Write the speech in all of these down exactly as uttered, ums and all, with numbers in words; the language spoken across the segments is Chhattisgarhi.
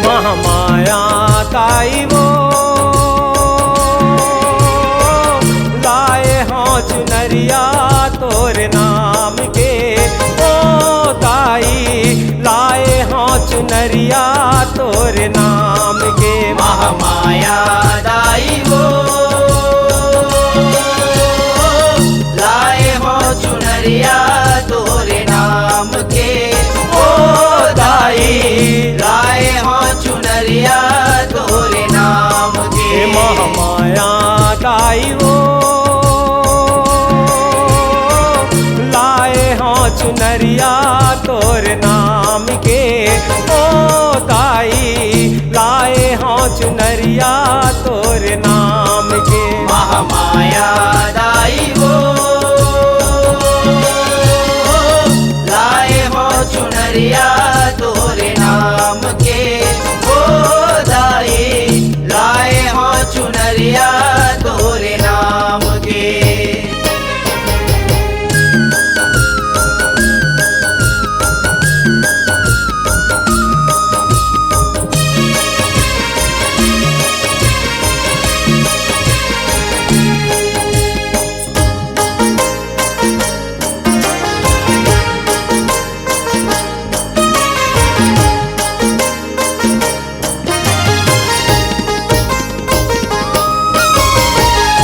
महमाया दाई वो, लाए हों चुनरिया तोर नाम के। ओ दाई, लाए हों चुनरिया तोर नाम के। महमाया दाई वो, लाए हों चुनरिया तोरे नाम के। ओ दाई, लाए हों चुनरिया तोरे नाम के। हे महमाया दाई वो, लाए हों चुनरिया तोर नाम के। ओ दाई, लाए हों चुनरिया तोर नाम के। महमाया दाई वो, लाए हों चुनरिया तोरे नाम के। ओ दाई, लाए हों चुनरिया तोरे नाम के।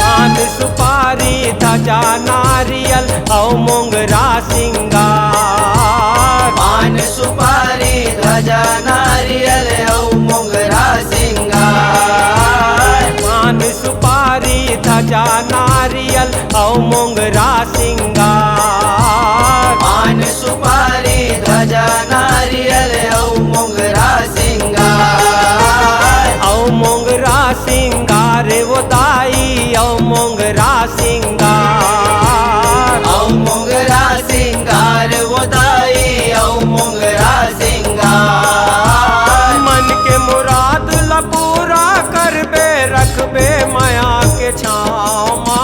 पान सुपारी धजा नारियल अउ मोंगरा सिंगार। पान सुपारी धजा नारियल अउ मोंगरा सिंगार। पान सुपारी धजा नारियल अउ मोंगरा सिंगार। पान सुपारी धजा नारियल अउ मोंगरा सिंगार। अउ मोंगरा सिंगार वो दाई, अउ मोंगरा सिंगार। अउ मोंगरा सिंगार वो दाई, अउ मोंगरा सिंगार। मन के मुराद ला पूरा करबे, रखबे मया के छाँव मा।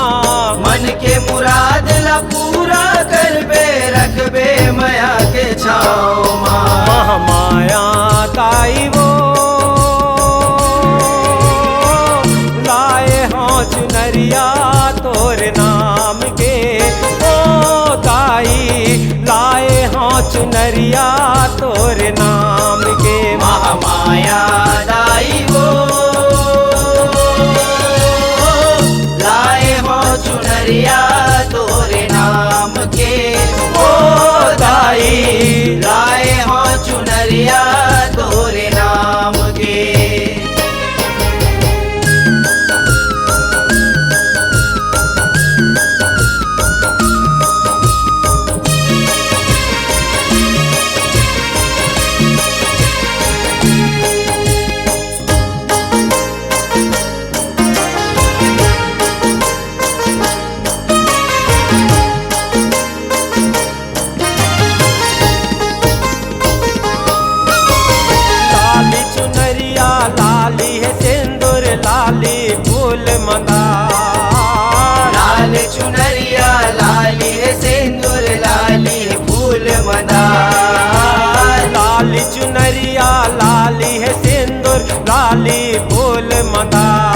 मन के मुराद ला पूरा करबे, रखबे मया के छाँव मा। महमाया दाई वो, लाए हों चुनरिया तोर नाम के। ओ दाई, लाए हों चुनरिया तोर नाम के। महमाया दाई वो, लाए हों चुनरिया तोरे नाम के। ओ दाई, लाए हों चुनरिया तोरे नाम के। लाली चुनरिया लाली हे सिंदूर लाली फूल मंदार। लाल चुनरिया लाली हे सिंदूर लाली फूल मंदार। लाली चुनरिया लाली हे सिंदूर लाली फूल मंदार।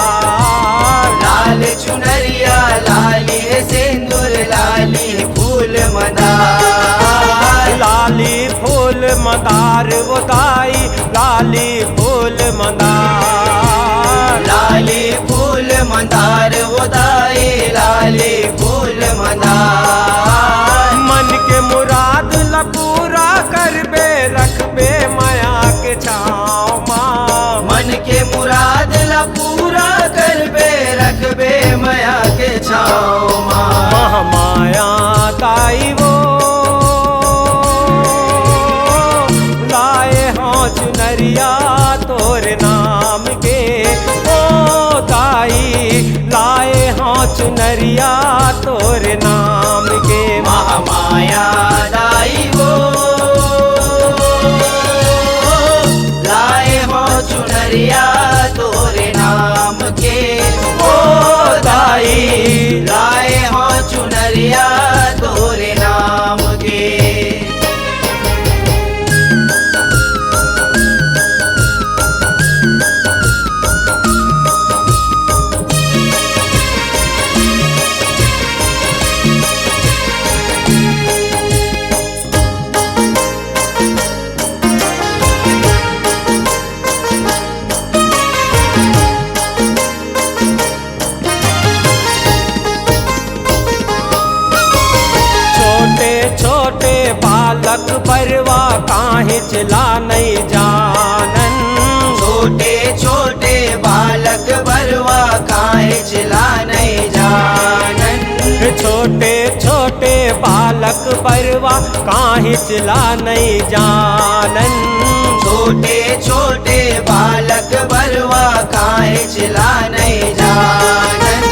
लाल चुनरिया लाली हे सिंदूर लाली फूल मंदार। लाली फूल मंदार वो दाई, लाली फूल मंदार। लाली फूल मंदार वो दाई, लाली फूल मंदार। मन के मुराद ला पूरा करबे, रखबे मया के छाँव मा। मन के मुराद ला पूरा करबे, रखबे मया के छाँव मा। महमाया दाई वो, लाए हों चुनरिया तोर नाम के। ओ दाई, लाए हों चुनरिया तोर नाम काहेच ला नइ जानन। छोटे छोटे बालक बरवा काहेच ला नइ जानन। छोटे छोटे बालक बरवा काहेच ला नइ जानन। छोटे छोटे बालक बरवा काहेच ला नइ जानन।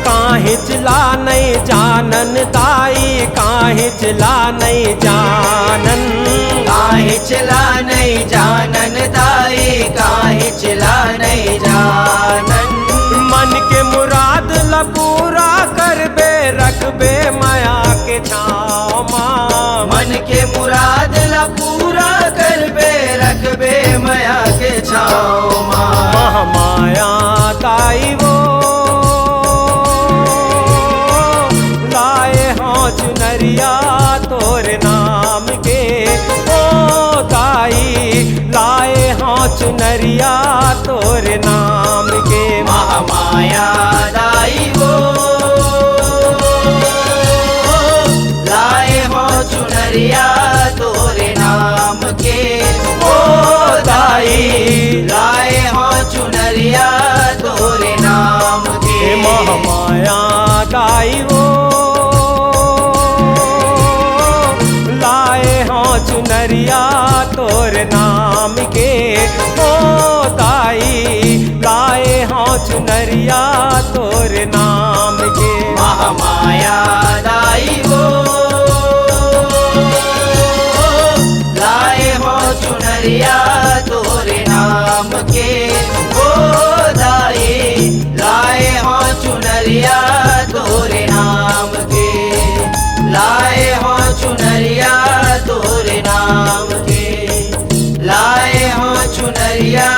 काहेच ला नइ जानन दाई, काहेच ला नइ जानन। काहेच ला नइ जानन दाई, काहेच ला नइ जानन। मन के मुराद ला पूरा करबे, रखबे मया के छाँव मा। मन के मुराद ला पूरा करबे, रखबे मया के छाँव मा। महमाया दाई वो, लाए हौं चुनरिया तोर नाम के। ओ दाई, लाए हौं चुनरिया तोर नाम के। महमाया दाई वो, लाए हौं चुनरिया तोर नाम के। ओ दाई, लाए हौं चुनरिया तोर नाम के। हे महमाया दाई वो, लाए हौं चुनरिया तोर नाम के। ओ दाई, लाए हौं चुनरिया तोर नाम के। महमाया दाई वो, लाए हौं चुनरिया तोर नाम के। ओ दाई, लाए हौं चुनरिया तोर नाम के। लाए हौं चुनरिया तोर नाम के। लाए हौं चुनरिया